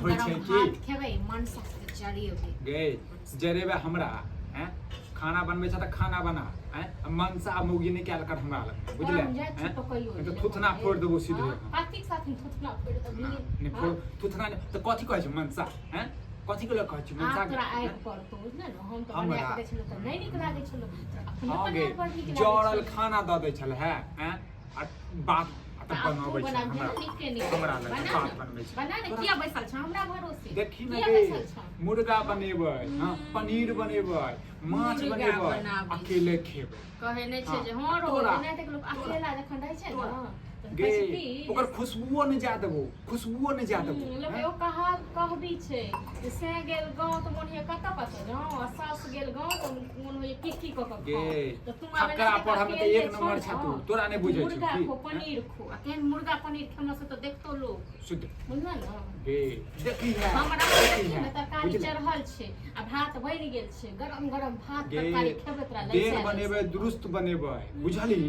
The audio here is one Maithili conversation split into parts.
होइ गरम छै की? भात खेबै मनसा के जरेबै। गे जरेबे हमरा हैं खाना बनबै छ तऽ खाना बना हैं आ मनसा आ मौगी निकाल कर हमरा लग बुझले हम जाइ छी हैं? तो कहियो नहीं तऽ थुथना फोड़ि देबो सीधे हाँ, कथीक साथ थुथना फोड़ि देबही? नहि फोड़ थुथना नहि तऽ कथी कहै छै मनसा हैं कथी के लऽ कहै छै मनसा आब के तोरा आगि हैं? पड़तौ बुझले ने हम तऽ हमरा? बना कऽ दै छलहुँ तऽ नहि नीक लागै छलौ तोरा अपने हँ गे बनायल बड़ नीक लागै जरल छलौ। खाना दऽ दै छलै है हैं आ बात आ तऽ तऽ आब तू बनबै छै बनाबिहे हमरा ने नीके नीक। हमरा लग बना बात ने, बनबै छै बना ने तोरा- किया बैसल छ हमरा भरोसे देखी ने किया गे बैसल छ मुर्गा बनेबै हँ पनीर बनेबै माछ मुर्गा बनेबै बनाबै। अकेले खेबै कहै नहि छै हाँ, जे हँ रो तोरा- एनाहिते लोक अकेला जखन रहै छै ने तऽ गे कहै छै की ओकर खुशबुओ नहि जा देबो खुशबुओ नहि जा देबो लोक हैं? एगो कहबी छै जे से गेल गाँव तऽ मोन होइए कतऽ कतऽ जाउ आ सासु गेल गाँव तऽ मोन होइए की की कऽ कऽ गे, खाउ तऽ तू आब फकरा एनाहिते पढ़ऽमे तऽ अकेले एक नंबर छौ छह तू, ने, तोरा नहि बुझै छौ मुर्गा की? खो पनीर खो आ केहन मुर्गा पनीर खेलसँ तऽ देखतो लोक शुद्ध बुझल ने गे देखी है हमरा देखी देखी है ने तरकारी बुझले? चढ़ल छै आ भात बनि गेल छै गरम गरम भात गे तरकारी खेबै तोरा देर लैसा बनेबै दुरुस्त बनेबै बुझली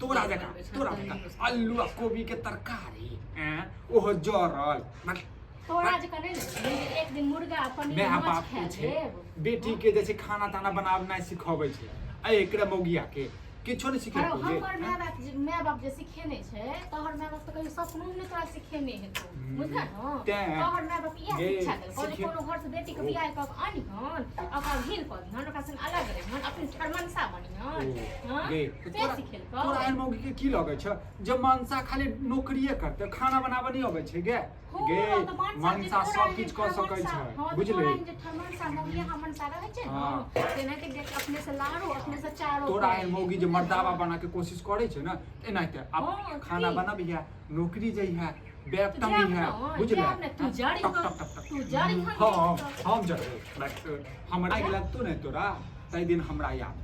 तोरा जकाँ तोरा जकाँ आलू आ कोबी के तरकारी ऐं ओहो जरल बस तोरा जकाँ नहि ने छै जे एक दिन मुर्गा आ पनीर माय माछ बाप खा के छै लेब बेटी के जे छै खाना ताना बनाबनाइ सिखबै छै आ एकरा मौगिया के किछो नहि अरे सिखेलकौ गे हमर माय बाप जे माय बाप जे सिखेने छै तोहर माय बाप तऽ कहियो सपनो मे नहि तोरा सिखेने हेतौ बुझल ने तें तोहर माय बाप इएह गे, शिक्षा देलकौ जे सिखे- कोनो घर से बेटी के बियाह कऽ के अनिहन ओकरा भीन कऽ दिहन ओकरा संग अलग रहिहन अपन ठरमनसा बनिहन हँ गे से तोरा सिखेलकौ तोरा एहन मौगी के की लगै छ जे मनसा खाली नौकरिए करतै खाना बनाबऽ नहि अबै छै गे हो, गे तऽ मनसा जे मनसा तोरा सब एहन किछु कऽ सकै ठरमनसा- छै हँ, तऽ बुझली तोरा एहन जे ठरमनसा मौगिया मनसा रहै छै ने हँ। तेनाहिते देख अपने से लारो अपने से चारो तोरा करै। एहन मौगी जे मर्दावा बना के कोशिश करै छै ने एनाहिते आब हँ, खाना की? बनबिहे नौकरी जइहे बैग तू टंगी जायब है ने, बुझले जायब ने, तू जड़ी टक हन, टक टक टक तू जड़ी हन हाँ देख कऽ। हम जड़बै हमरा आगि लगतो ने तोरा ताहि दिन हमरा याद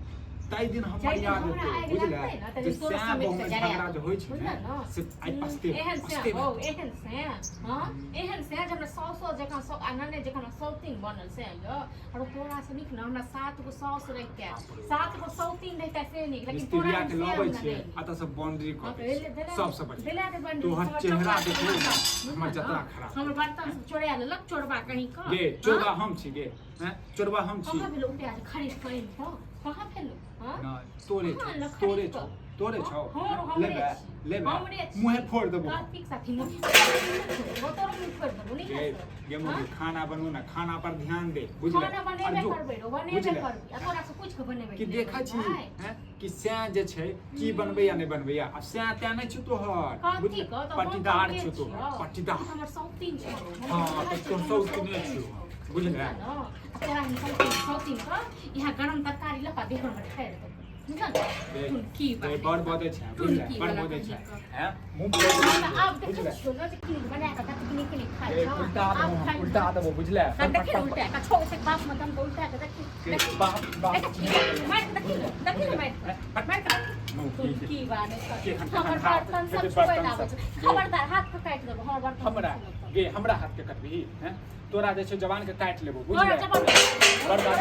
ताहि दिन हमरा जाहि दिन याद हमरा हेतौ आगि बुझले लगतै ने, ताहि जे दिन तोरो सैं समेट बहुमे कऽ जरा झगड़ा जे देबौ। होइ छै बुझले ने ने? से आइ पछते एहन से पछते हो एहन से हाँ एहन से जे हमरा सौ सौ जकाँ सौ आ नने जकाँ हमरा सौतीन बनल से यौ और तोरा से नीक ने हमरा सात गो साउस रहिते सात गो सौतीन रहिते से नीक लेकिन तोरा मिस्त्रिया के से लबै हमरा छियै नहि आ तऽ सब बाउंड्री कऽ हाँ, दै छियै सबसँ बढ़िआँ तोहर चेहरा देखू हमर जतरा खराब हमर बर्तन सब चोरा लेलक चोरबा कहीं का गे चोरबा हम छी गे हैं चोरबा हम छी कहाँ भेलो प्याज खरीद कऽ आनि कऽ कहाँ भेलो हाँ नहि तोरे कहाँ छौ आनलक तोरे खरीद छौ कऽ? तोरे छौ हाँ, हमरे लेबै छी। लेबै हमरे छी। मुँहे फोड़ देबो कथीक साथी मुँह फोड़ देबो तोरो मुँह फोड़ देबो नहि गे हेतौ। गे हाँ? मुँह खाना बनू ना खाना पर ध्यान दे बुझले खाना बनेबे और जो- करबै रो बनेबे बुझले? करबै आ तोरा से पूछि कऽ बनेबै कि नहि देखै छी भाइ। हैं कि सैं जे छै की बनबै या नहि बनबै आ सैं तैं नहि छौ तोहर कथी बुझले कऽ तऽ हम पट्टीदार कते छौ तोहर छियौ। पट्टीदार तू हमर सौतीन छौ हम हाँ, बुझै तऽ छियौ, तोहर तू हमर सौतीने सौतीन छियौ। छौ। बुझले? बुझले ने? आ तोरा हम सौतीन सौतीन कऽ इएह गरम तरकारी लऽ कऽ देह पर ठारि देबौ बुझल गे, टुनकी गे, वाला। बड़ बजै छै बुझले टुनकी बड़ वाला बजै छै कहीं कऽ। हैं मुँह फोड़ देबो, हम आब देखै बुझले छियौ ने जे की बना कऽ कतेक नीक नीक खाइ गे, छौ उल्टा आब देबो हम खाइ उल्टा देबो बुझले हाँ, देखी ने उल्टा कऽ छौ से बाप में दम कऽ उल्टा कऽ देखी गे, देखी बाप बाप देखै छी मारि कऽ देखी ने देखी ने मारि कऽ मारि कऽ मुँह देखी की- की बात के हम- हमर हाथ- बर्तन सब के छुबै बर्तन आबै सब। छै खबरदार हाथ के काटि देबो हमर बर्तन सब हमरा छुबै। गे हमरा हाथ के कटबिही हैं तोरा जे छै जवान के काटि लेबो तोरा बुझले जवान बर्बाद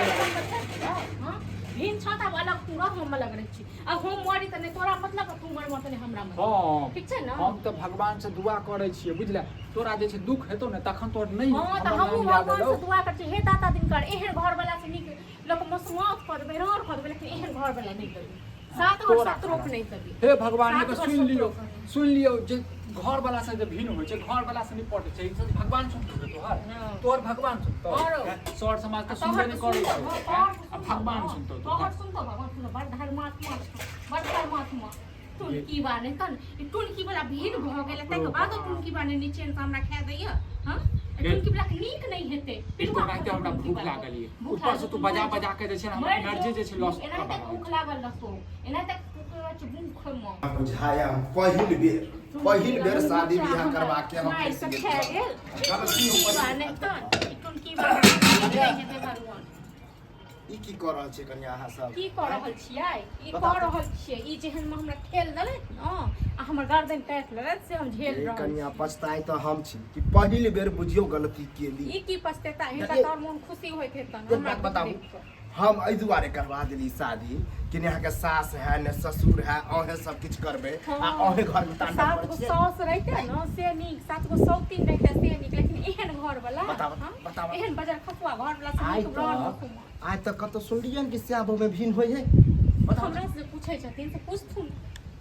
हाँ भिन छ त आब अलग तू रह हम अलग रहै छी अब हम मरी तऽ नहि तोरा मतलब तू मरबह तऽ नहि हमरा मतलब हाँ ठीक छै ने हम तऽ भगवान से दुआ करै छियै बुझले तोरा जे छै दुख हेतौ ने तखन तोर नहि हाँ तऽ हमर हमहूँ नाम याद भगवान एलौ से दुआ करै छी हे दाता दिनकर एहन घरवला से नीक लोक मसुआत कऽ देबै राड़ कऽ देबै लेकिन एहन घरवला नहि देबै सात गो तोरा सात रोप नहि देबै हे भगवान सात के गो सुनि सात लियौ रोप नहि। सुनि लियौ जे घर वाला से जे भिन्न होइ छै घर वाला से नहि पटै छै ई सब भगवान सुनतौ रे तोहर हँ। तोहर भगवान सुनतौ आरो। हैं? सर समाज तऽ आ सुनबे तोहर नहि तऽ करै सुनतौ, छै हँ, हैं? तोहर तऽ आ सुनतौ, भगवान हँ, सुनतौ तोहर तोहर सुनतौ भगवान सुनतौ बड़ धर्मात्मा छौ बड़ धर्मात्मा टुनकी बा नहि तन ई टुनकी वाला भीड़ भऽ गेलै ताहिके बादो टुनकी बा नहि निचेन से हमरा खाए दैया हँ ई गे। टुनकी वाला के नीक नहि हेतै ई पिलुआ तो राति हमरा टुनकी भूख वाला। लागल ये भूख ऊपर से लागल, तू बजा बजा के जे छै ने हमर मरि एनर्जी जे छै लॉस जो, एनाहिते भूख लागल रहतौ एनाहिते भूख मे बुझाया हम पहिल बेर शादी बियाह करवा के हम मारि फँसि से गेल खा छलहुँ। गेल गलती टुनकी ऊपर बा नहि तन ई टुनकी बा नीक नहि हेतै भगवान ई की कऽ रहल छियै कनिया अहाँ सब की कऽ रहल छियै ई बताउ कऽ तऽ। रहल छियै ई जेहन मे हमरा ठेल देलथि ने आ हमर गर्दन काटि लेलथि से हम झेल ए रहल कनिया छी पछताए तऽ हम छी कि पहिल बेर बुझियौ गलती केली ई की पछतेता हिनका ए- तऽ आओर मोन खुशी होइत हेतनि एक हमरा बात बताबू देख कऽ। हम एहि दुआरे करवा देली शादी कि ने अहाँके सास है ने ससुर है, अहें सब किछु करबै आ अहें घर में तांडव सात करै गो छियै। साउस रहिते ने से नीक, सात गो सौतीन रहिते से नीक, लेकिन एहन घर वाला बताबऽ, हाँ? बताबऽ। एहन बजर खपुआ घर वाला से आइ नीक ब्राह्मण तक हुकुम। आइ तक कतौ सुनलियन कि श्याम बहू में भिन्न होइ है? बताउ। हमरा से पूछै छथिन से पूछथुन,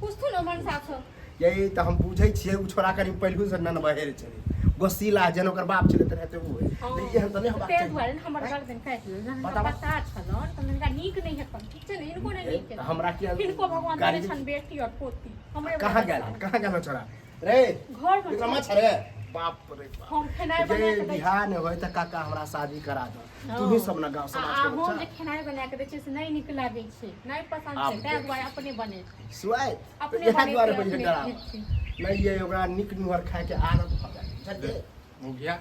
पूछथुन ओ मनसा से। यही तऽ हम बुझै छियै, ओ छोड़ा कनि पहिलु से नन बहेर छलै, गोसीला जेना ओकर बाप छलै तेनाहिते ओ है। तऽ एहन तऽ नहि होबाक ताहि चाही। दुआरे ने हमर गर्दन काटि लेलनि। हमरा बताबऽ। पता छलनि तऽ हिनका नीक नहि हेतनि, ठीक छै ने? हिनको नहि नीक तऽ हेतनि। हमरा किया हिनको भगवान गाली देने छनि बेटी और पोती। हमरे कहाँ वजह गेल? से। कहाँ गेल छोड़ा रे? घर मे विक्रमा छै। छ रे, बाप रे बाप। हम खेनाइ जे बना कऽ दै छी। बिहार नहि होय तऽ काका हमरा शादी करा दो, तू ही सब न गाँव आ समाज आ के हम बच्चा जे खेनाइ बना कऽ दै छियै से नहि नीक लागै छै, नहि पसन्द आब छै, ताहि देख। दुआरे अपने बने सुआइ अपने इएह दुआरे बनेतै, होइ छै अपने डरावा। खेथिन। नहि ये, ओकरा नीक नुहर खाय के आदत भऽ गेल, बुझलियै? हो गया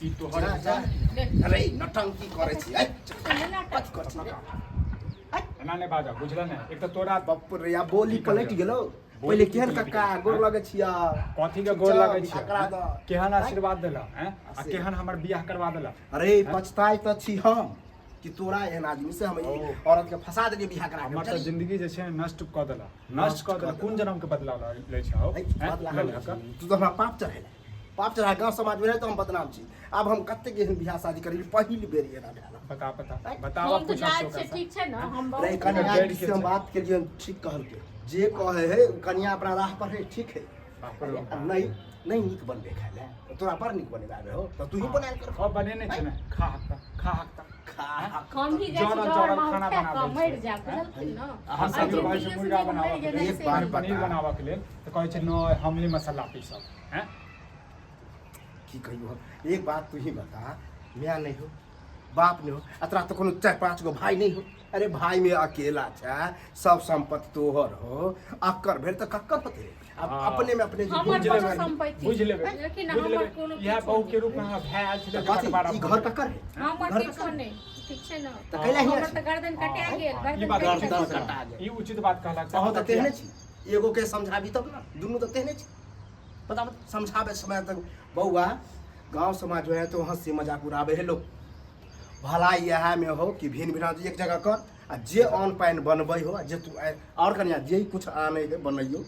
ई तोहर जा जा। देख। अरे नौटंकी करै छी, ऐ, सुनू नाटक। कथी करै छी रे? एना नहि बाजऽ, बुझल ने? एक तऽ तोरा बाप रे, आ बोली की पलटि कहलियौ? गेलौ। बोली पहिले की केहन पलटि कक्का गेलौ? गोर लगै छियै। कथी के गोर लगै बियाह छै? करा दऽ। केहन आशीर्वाद देलह हैं आ से। केहन हमर बियाह करवा देलह? अरे पछताइ तऽ छी हम कि तोरा एहन आदमी से हम ई ओ। औरत के फंसा देलियै बियाह करा के, हमर तऽ बुझलियै? जिंदगी जे छै ने नष्ट कऽ देलह, नष्ट कऽ देलह। कोन जन्म के बदला लै छहो? ऐ, हैं? बदला हम लेलहक? तू तऽ हमरा पाप चढ़ेला, पाप चढ़ा। गाँव समाज में रहे तऽ हम बदनाम छी। आब हम कतेक एहन बियाह शादी करी, पहिल बेर एना भेल। बता, बता, ऐ, बताओ। हम तऽ पूछब जाइ ओकरा छियै, से। ठीक छै ने? हम रे बहुत कनिया डेढ़ के से हम छै। बात केलियै, ठीक कहलकै जे कहे है कनिया, अपना राह पर है, ठीक है। बाप रे बाप। नहीं नहीं, नीक बनबे खाय ले तोरा बड़ नीक बनेबे आबे हो तऽ तू ही बनायल कर। और बनेने छै ने, खा हकता, खा हकता। खा। हम ही जाइ छी जरल जर जरल माहुर खाना खा बना कऽ दै मरि छै। जायब, बुझलखिन ने? अहाँ आ सब कहै छै जिंदगिए से मुर्गा नीक बनाबऽ मरि के गेनाइ लेल, एक से बार नीक। पनीर बता। बनाबऽ के लेल तऽ कहै छै नहि, हम नहि मसाला पीसब हैं। की कहियो हम, एक बात तू ही बता, माय नहीं हो, बाप नहीं हो, आ तोरा तऽ कोनो चारि पाँच गो भाई नहीं हो। अरे भाई में अकेला छै, सब संपत्ति तोहर हो, अक्कर भेल तऽ कक्कर होते अब। हाँ। अपने में अपने जे हमर बुझि कोनो लेबै, संपत्ति बुझि लेबै, लेकिन बुझि हमर लेबै। कोनो इएह किछो बहू के नहि। रूप में हमरा भाय आयल छलै तऽ कथी बँटवारा ई भऽ घर गेल। कक्कर है? हमर घर किछो कक्कर? नहि, ठीक छै ने? तऽ कैला हियाँ हमर छी? तऽ गर्दन कटा गेल। हाँ, ई गर्दन बात कटि उचित गेल। गर्दन कटा गेल। ई उचित बात कहलक। अहाँ तऽ तेहने छी, एगो के समझाबी तब ने, दुनू तऽ तेहने छी। बता बता, समझाबे समय तक बौआ गांव समाज जो है तो हंसी मजाक उड़ाबे है लोग। भलाई इएह में हो कि भिन्न भिन्न एक जगह कर आ जे अन्न पानि बनबै हो आ जे तू आओर कनिया जे कुछ आनै है बनैयो,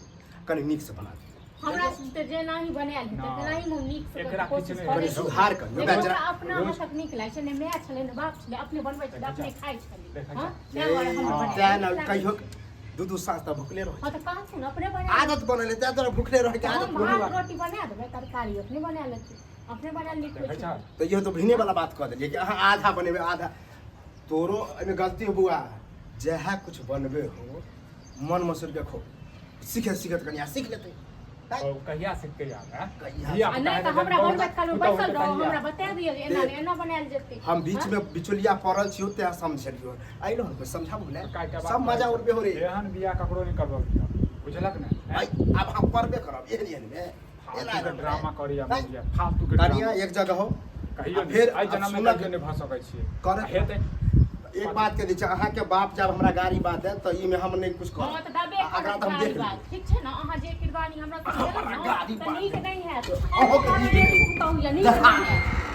कनि नीक से बना दियौ। हमरा से तऽ जेनाही बनायल हेतै ना। तेनाही हम नीक से एकरा कोशिश किछु नहि करै कनि छी। सुधार करियौ लेकिन बेचारा। हमरा अपना रोज- हाथक नीक लागै छै। ने माय छलै ने बाप छलै, अपने बनबै छलै, अपने खाइ छलै। देखै हँ, छौ। ताहि दुआरे हमरा हँ। बनायल तें नीक ने लागै कहियो छै। दू दू साँझ तक भुखले रहै हँ तऽ कहथुन अपने बना छै। आदत बनल है तें तोरा भुखले रहै के आदत हम बनल। भात रोटी बना देबै, तरकारी अपने बना लेतै, अपने बना नीक होइ देखै छै। छौ? तऽ इहो तऽ भिने वाला बात कऽ देलियै कि अहाँ आधा बनेबै आधा, तोरो एहिमे गलती हो बौआ। जएह कुछ बनबे हो मन मसुर के खो, सीखे सीखत कनिया सीख लेतै। ओ कहिया सिखतै आब, हैं? कहिया? धिया आ पुता नहि तऽ हेतै, हमरा बहुत बनबैत कालमे पुतहु बैसल हेतै रहू, तहिया। हमरा बता दिअ जे एना नहि एना बनायल जेतै। हम बीच में बिचौलिया पड़ल छियो तें समझलियो, अइलो हन कोई समझाबू ने। काय के बात सब मजा उड़बे हो रे। एहन बियाह ककरो नहि करबऽ दिअ, बुझलक ने? हैं? भाई आब हम पढ़बे करब एहन एहन में फालतू के ड्रामा करिया मुगिया, फालतू के कनिया ड्रामा। एक जगह हो कहियो आ नहि फेर एहि जन्म में सुनक- कहियो नहि भऽ सकै छियै। करत- आ हेतै एक बात के दै छै, अहाँके बाप जब हमरा गाड़ी बात देत तऽ ई में हम नहि कुछ हँ करब। तऽ दबे आ एकरा करत तऽ हम गाड़ी देख बात, लेबै। ठीक छै ने? अहाँ जे किरदानी हमरा से हमरा देलहुँ गाड़ी ने तऽ बात नीक नहि हैत। अहूँके अहाँके नीक बेटी पुतहु यऽ, नीक नहि हैत।